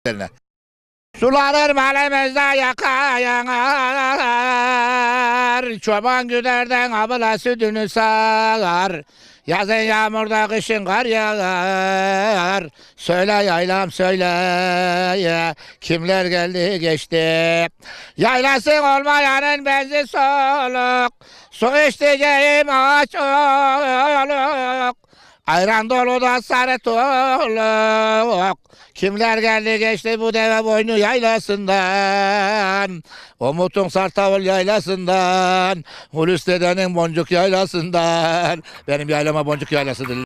Eline. Sulanır malimizde yaka yanar, Çoban güderden abla sütünü sağar, Yazın yağmurda kışın kar yağar, Söyle yaylam söyle, kimler geldi geçti. Yaylası olmayanın benzi soluk, Su içticeğim ağaç oluk, Ayran dolu da sarı toluk. Kimler geldi geçti bu deve boynu yaylasından. Umut'un Sartavul yaylasından. Hulusi dedenin boncuk yaylasından. Benim yaylama boncuk yaylasıdır.